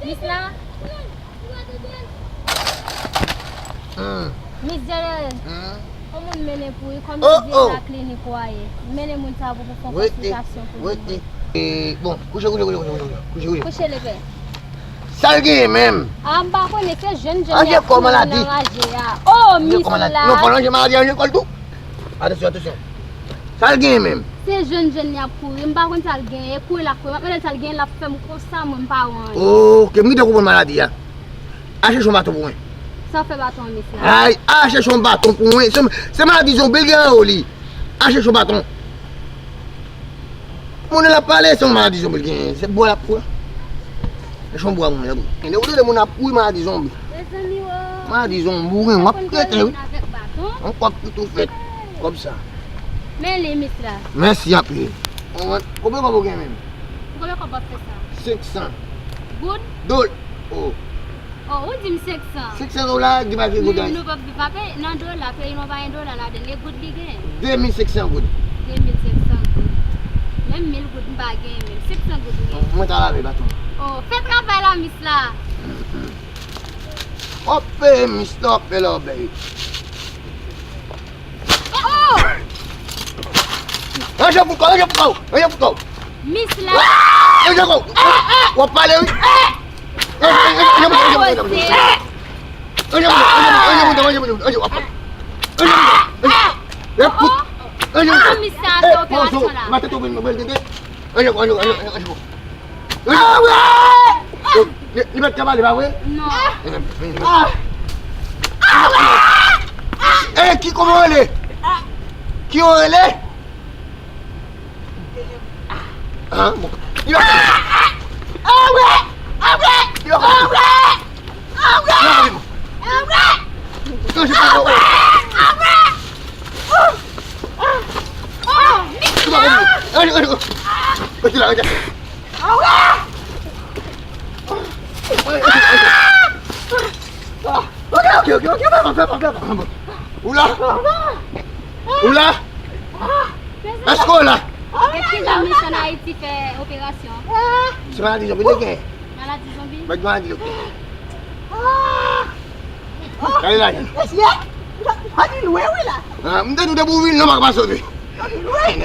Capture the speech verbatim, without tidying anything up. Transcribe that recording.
Mis la. Hmm. Mis General. Hmm. Yon moun mennen pou li, kòm oh, si se oh. Laklinik ou a ye. Mennen moun sa pou, pou fè yon konsiltasyon pou li. Rete. E, bon, kouche, kouche, kouche, kouche, kouche, kouche. Kouche, leve. Sa l genyen menm? A, m pa konnen, se jèn, jèn anje kò maladi. Nan raje a. Oh, mis la. Non, pa anje maladi, anje kò l tou. Atansyon, atansyon. Sa l genyen menm? Se jèn, jèn li ap kouri. M pa konn sa l genyen. E kouri l ap kouri. M ap mande l sa l genyen, l ap fè m konsa, mwen, m pa wè anyen. Ok, m gentan konprann maladi a. Al chèche yon baton pou mwen. Sa w fè baton an, mis la? Ay, al chèche yon baton pou mwen. Se, se maladi zonbi l gen anwo li. Al chèche yon baton. Moun nan ap pale, se yon maladi zonbi l genyen. Se bwa l ap pran. Se yon bwa moun nan. Lè ou tande moun ap kouri, maladi zonbi. Mezanmi, o. Maladi zonbi, ou gen, w ap rete, wi. Yon kòb ki tou fèt. Kòb sa. Men li, mis la. Mèsi anpil. Konbyen kòb ou gen menm? Konbyen kòb w ap fè sa? Senk san. Goud? Dol. Oh. Oh, ou di m senk san. Senk san dola, gen pa gen goud la. Nou p ap, pa peye nan dola, peyi nou pa gen dola ladan l, e goud li gen. De mil senk san goud. De mil senk san goud. Menm mil goud m pa gen menm, senk san goud ou gen. Mwen ta lave baton. Oh, fè travay la, mis la. W ap peye, mis la, w ap peye lòbèy. Oh! Ranje pou kò, ranje pou kò, ranje pou kò. Mis la. Ranje kò. W ap pale, wi. Ranje pou kò, ranje pou kò, ranje pou kò. Ranje pou kò, ranje pou kò, ranje pou kò. Ranje pou kò. Ranje pou kò. Ranje pou kò. Ranje pou kò. Ah, mis sa, fè operasyon la. Mwen te twonpe m, mwen te twonpe. Ranje pou kò, ranje pou kò, ranje pou kò. Ah, wè! Li, li mèt ka pale, pa vre? Non. E ki, kòman w rele? Ki w rele? Ah, bon. Li pa... Li pa... Rete la, rete la. Ah, wè! Ah! Ok, ok, ok, ok, fè pa, fè pa, fè pa. Ou la? Ou la? Èske w la? Depi lè m desann Ayiti fè operasyon. Se maladi zonbi li gen. Maladi zonbi? Mèt maladi zonbi. Gade la. Mesye, pa di lwen wi la. Ah, m te di w depi w vin la, w pa ka pa soti. Pa di lwen.